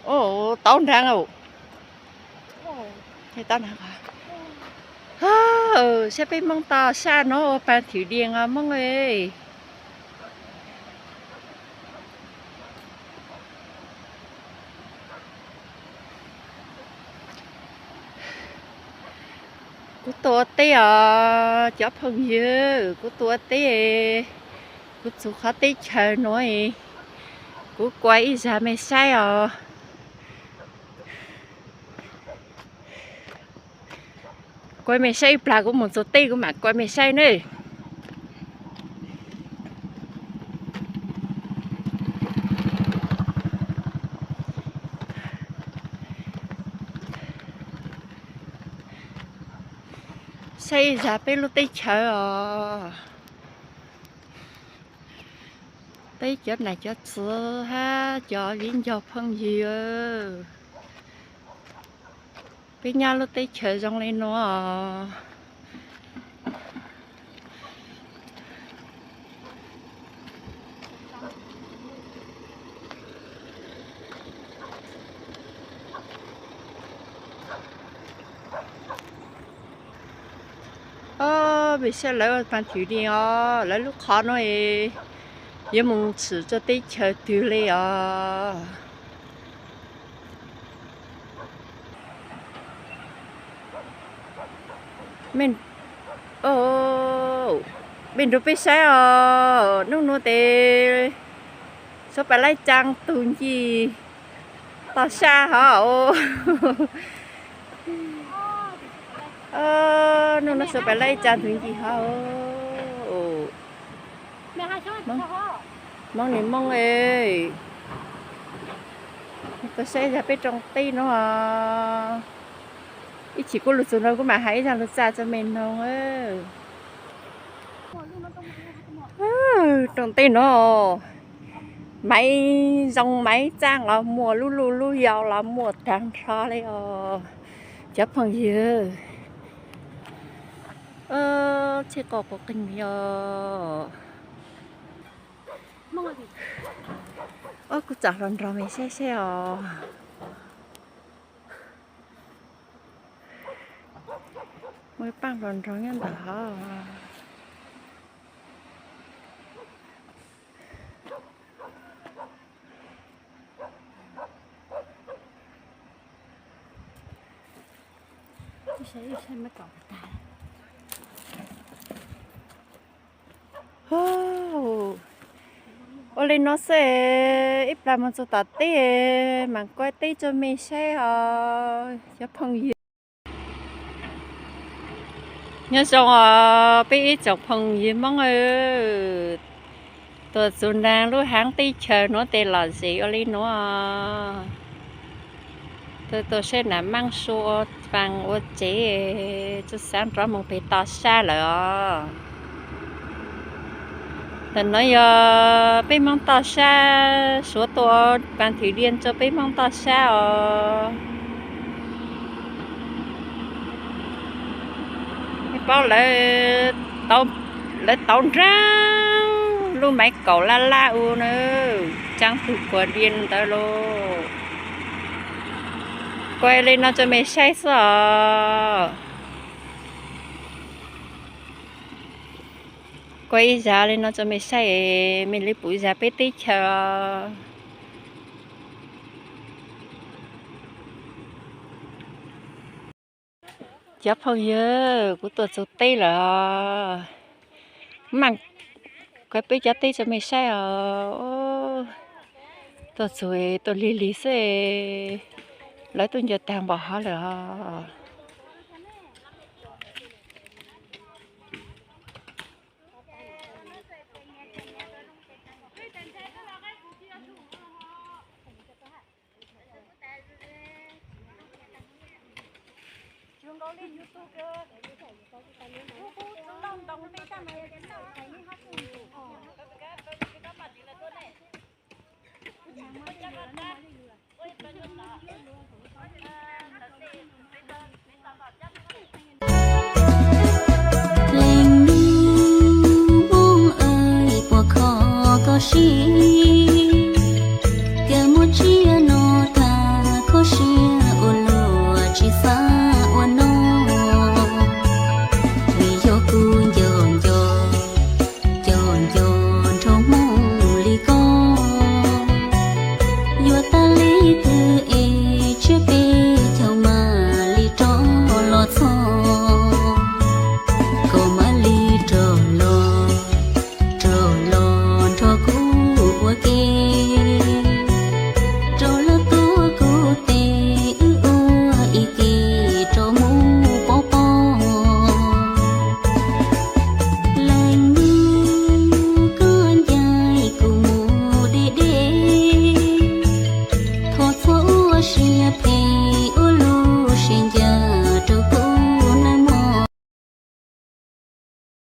Ub, tau nrang. Saib peb Hmoob toj sab no ua pas thwm dias os Hmoob. Kuv tuaj ua teb os cov phooj ywg, kuv tuaj ua teb. Kuv txug qhov teb chaws nuav, kuv kua ib zag mej saib os. Kua mej saib ib plag, kuv moog txug teb kuv mam kua mej saib nawb. Saib ib zag peb lub teb chaws os. Peb cov nam cov txiv hab cov viv ncaus phooj ywg, peb nyob lub teb chaws zoo li nuav. Ob, mej saib lawv ua pas thwm dias os, lawv lub qhov nuav yuav moog tshwm rua teb chaws twg le os. Mej nrug peb saib os, nub nua tes suav pais laib caa tug ncig toj sab hov. Nub nua suav pais laib caa tug ncig hov. Hmoob nwg Moob es, tuaj saib zag peb rooj teb nuav. Ib chim kuv lug txug nrug kuv mam has ib zag lug txaj rua mej noog. Rooj teb nuav, maiv zoo maiv txaaj los muaj, lub luj lub yau los muaj taag nrho le os cov phooj ywg. Txhij quav quav qeeg os. Ob, kuv txav hluas nraug mej saib saib os. Muaj paaj hluas nraug nyob ntawm hov. Ua le nuav xwb, ib plag moog txug tom teb mam kua teb rua mej saib os cov phooj ywg. Nyob zoo os peb ib tsoom phooj ywg Moob, tuaj txug nraag lub haav teb chaws nuav tes lom zem ua le nuav. Tuaj, tuaj saib nam maab sua ua faas ua tsev, tsi xaav rov moog peg toj sab lawm os. Ntawm nuav yog peb Moob toj sab, suav tuaj ua pas thwm dias rua peb Moob toj sab os. Mej paub lawv, lawv tauv nraag lub maiv kaum laj laj u na, caa tug kuas dias ntawd lauj. Kua le nuav rua mej saib xwb os. Kua ib zag le nuav rua mej saib, mej le pum ib zag peb teb chaws os. Cov phooj ywg, kuv tuaj txug teb lawm os. Maam kua peb cov teb rua mej saib os. Tuaj txug tuaj lig lig xwb, lawv tuaj ncaws taag npaum hov lawm os. Leej nus Moob aw, puas kho koj siab?